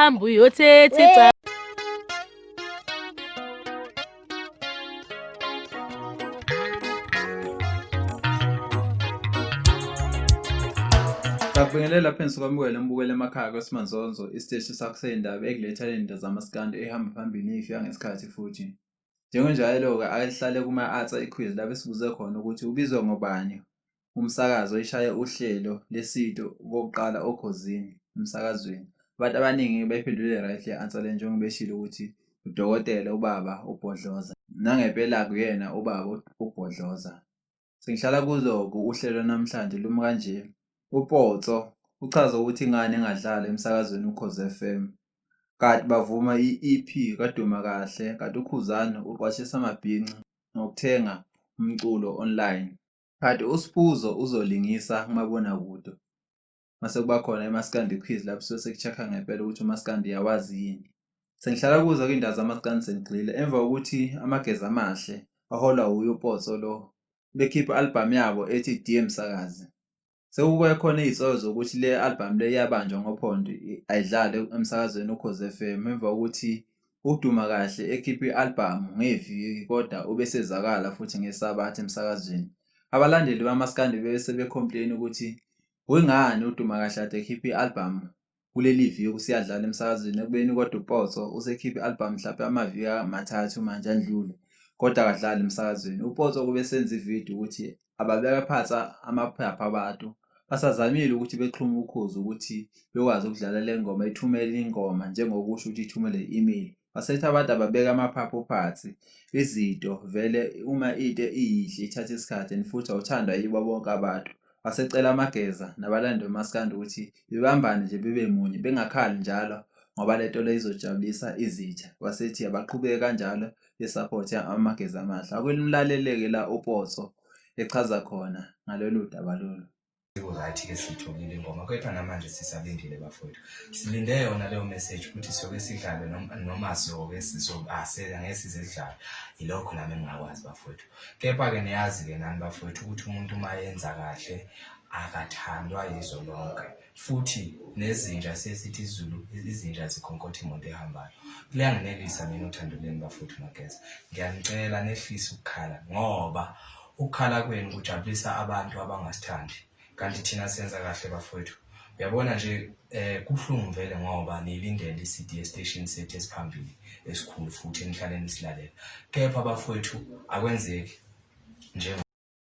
Hamba uyothetha icala. Ngakubingelela lapha enisukwamukela umbukeli emakhaya kwesimanzonzo isiteshi sakho sey'ndaba ekuletha ley'nto zamaskandi ehamba phambili ney'fika ngesikhathi futhi. Njengenjwayelo-ke ake sihlale kuma-Arts iQuiz lapho esibuze khona ukuthi ubizwa ngobani umsakazi oyishaye uhlelo lesito okokuqala oKhozini emsakazweni. Abantu abaningi bayiphendule right le answer le njengoba beshilo ukuthi udokotela ubaba uBhodloza. Nangempela-ke uyena ubaba uBhodloza. Sengihlala kulo-ke uhlelo namhlanje lumi kanje. UPotso uchaza ukuthi ingani engadlali emsakazweni Ukhozi FM. Kanti bavuma i-EP kaDuma Kahle kanti uKhuzani uqwashisa amabhinca ngokuthenga umculo online. Kanti uSphuzo uzolingisa kumabonakude. Mase kuba khona iMaskandi Quiz lapho suke sekucheck-a ngempela ukuthi uMaskandi uyawazi yini. Sengihlala kuzo ke iy'ndaba zamaskandi sengigxile emva kokuthi Amageza Amahle aholwa wuye uPotso lo bekhipha i-album yabo ethi Dear Msakazi. Sekuke khona iy'nsolo zokuthi le album le iyabanjwa ngophondo ayidlali emsakazweni Ukhozi FM emva kokuthi uDuma Kahle ekhiphe i-albhamu ngeviki kodwa ubesezwakala futhi ngeSabatha emsakazweni. Abalandeli bamaskandi bebe sebe-complain ukuthi kungani uDuma Kahle kade ekhiphe i-albhamu kuleli viki usiyadlala emsakazweni ekubeni kodwa uPotso usekhiphe i-albhamu mhlawumpe amaviki amathathu manje andlule kodwa akadlali emsakazweni. UPotso kube senza ividiyo ukuthi ababeka phansi amaphaphu abantu basazamile ukuthi bexhume ukhozi ukuthi bekwazi ukudlala le ngoma ithumele ingoma njengokusho ukuthi ithumele i-email. Basethi abantu ababeke amaphaphu phansi izinto vele uma into iyihle ithatha isikhathi and futhi awuthandwa yibo bonke abantu. Wasecela amageza nabalandeli bomaskandi ukuthi bebambane nje bebe munye bengakhali njalo ngoba le nto le izojabulisa izitha. Wasethi abaqhubeke kanjalo besaphothe Amageza Amahle. Akumlalele-ke la uPotso echaza khona ngalolu daba lolu. Right ke siyitholile ingoma kepha namanje sisalindile bafowethu silinde yona leyo message ukuthi siyoke sidlale noma siyoke sizoasela ngeke size sidlale yilokho nami engingakwazi bafowethu kepha-ke niyazi-ke nani bafowethu ukuthi umuntu uma yenza kahle akathandwa yizo lonke futhi nezinja sesithi izulu izinja zikhonkotha imoto ehambayo kuyanginelisa mina uthando lwenu bafowethu mageza ngiyanicela nehlise ukukhala ngoba Ukukhala kwenu kujabulisa abantu abangasithandi kanti thina senza kahle bafowethu. Uyabona nje eh kuhlungu vele ngoba niyilindele i-CD esiteshini sethu esiphambili esikhulu futhi enihlale nisilalela. Kepha bafowethu akwenzeki nje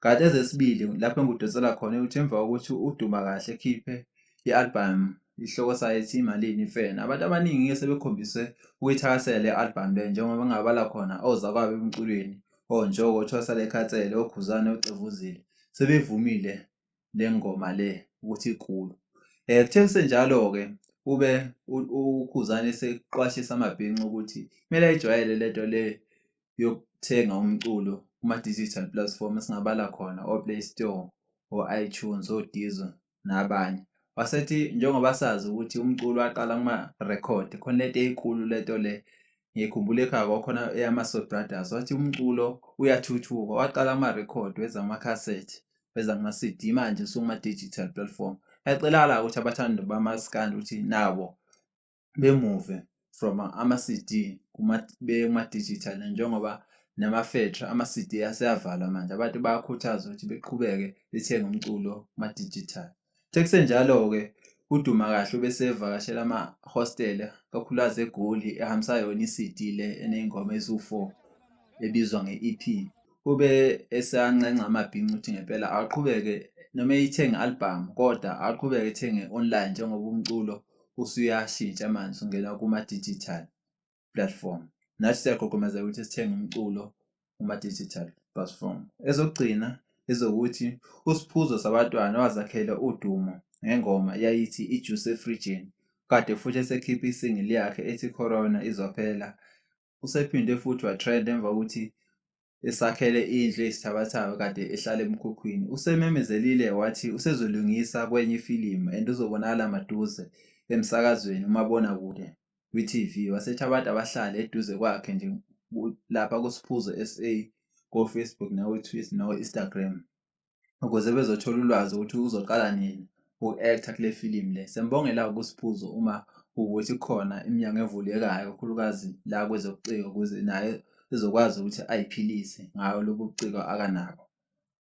Kanti ezesibili lapho engikudonsela khona ukuthi emva kokuthi uDuma Kahle ekhiphe i-album isihloko sayo ethi Imalini Imfene, abantu abaningi-ke sebekhombise ukuyithakasela le album le njengoba ngingabala khona ozakwabo emculweni oNjoko, oThwasa Lekhathele, oKhuzani, oCevuzile sebevumile le ngoma le ukuthi inkulu. Kuthe kusenjalo-ke ube uKhuzani eseqwashisa amabhinca ukuthi kumele ayijwayele le nto le yokuthenga umculo kuma-digital platform esingabala khona o-Play Store, o-iTunes, o-Deezer nabanye. Wasethi njengoba sazi ukuthi umculo waqala kuma-record khona lento eyinkulu lento le ngikhumbula ekhaya kwakhona eyama-Soul Brothers wathi umculo uyathuthuka waqala kuma-record weza kumakhasethi weza kuma-C_D manje usukuma-digital platform. Yacelakala ukuthi abathandi bamaskandi ukuthi nabo bemuve from ama-C_D beye kuma-digital njengoba nama-factory ama-C_D aseyavalwa manje abantu bayakhuthazwa ukuthi beqhubeke bethenge umculo kuma-digital. Kuthe kusenjalo-ke uDuma Kahle ubesevakashela amahostela kakhulukazi eGoli ehambisa yona i-C_D le eney'ngoma eziwu-four ebizwa nge-E_P. Ube esanxenxa amabhinca ukuthi ngempela aqhubeke noma eyithenga i-album kodwa aqhubeke ethenge online njengoba umculo usuyashintsha manje usungena kuma-digital platform. Nathi siyagqugqumezela ukuthi sithenge umculo kuma-digital platform. Ezokugcina ezokuthi uSphuzo Sabatwana wazakhela udumo ngengoma yayithi ijuice efrijini kade futhi esekhipha i-single yakhe ethi Corona izophela. Usephinde futhi wa-trend emva kokuthi esakhele indlu eyisithabathaba kade ehlala emkhukhwini. Usememezelile wathi usezolungisa kwenye ifilimu and uzobonakala maduze emsakazweni umabonakude kwi-TV. Wasethi abantu abahlale eduze kwakhe nje lapha kuSphuzo SA ko-Facebook nako-Twitter nako-Instagram ukuze bezothola ulwazi ukuthi uzoqala nini uku-act-a kule filimu le. Siyambongela-ke uSphuzo uma Ukuthi kukhona iminyango evulekayo kakhulukazi la kwezobuciko ukuze naye ezokwazi ukuthi ay'philise ngawo lobu buciko akanabo.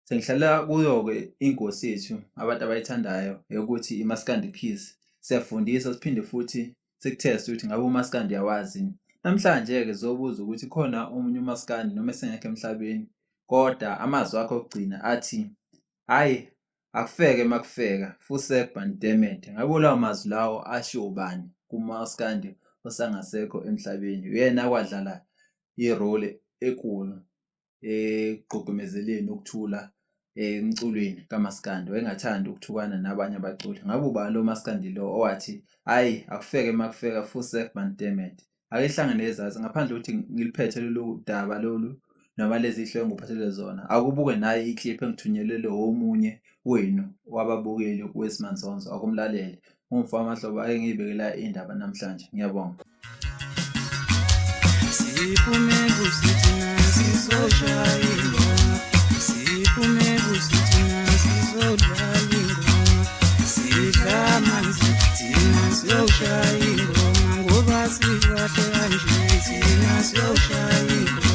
Sengihlalela kuyo-ke ingosi yethu abantu abayithandayo yokuthi iMaskandi Kiss. Siyafundisa siphinde futhi sikutheste ukuthi ngabe umaskandi uyawazi yini. Namhlanje-ke sizobuza ukuthi khona omunye umaskandi noma esengekho emhlabeni kodwa amazwi akhe okugcina athi hhayi akufeke makufeka fuseg man dammit. Ngabe lawo mazwi lawo ashiwo ubani kumaskandi osangasekho emhlabeni? Uyena okwadlala i-role enkulu ekugqugqumezeleni ukuthula emculweni kamaskandi. Wayengathandi ukuthukana nabanye abaculi. Ngabe ubani lo maskandi lo owathi hhayi akufeke makufeka fuseg man dammit. Ake sihlangane ezansi ngaphandle kokuthi ngiliphethe lolu daba lolu noma lezi hloko engikuphathele zona. Akubuke naye i-clip engithunyelelwe omunye wenu wababukeli weSimanzonzo akumlalele. Ngumfowamahlobo ake ngiyibekela indaba namhlanje. Ngiyabonga. Siphume kusithina sizoshaya ingoma Siphume kusithina sizodlala ingoma Sidla amanzi thina siyoshaya ingoma Ngoba sikahle kanje thina siyoshaya ingoma.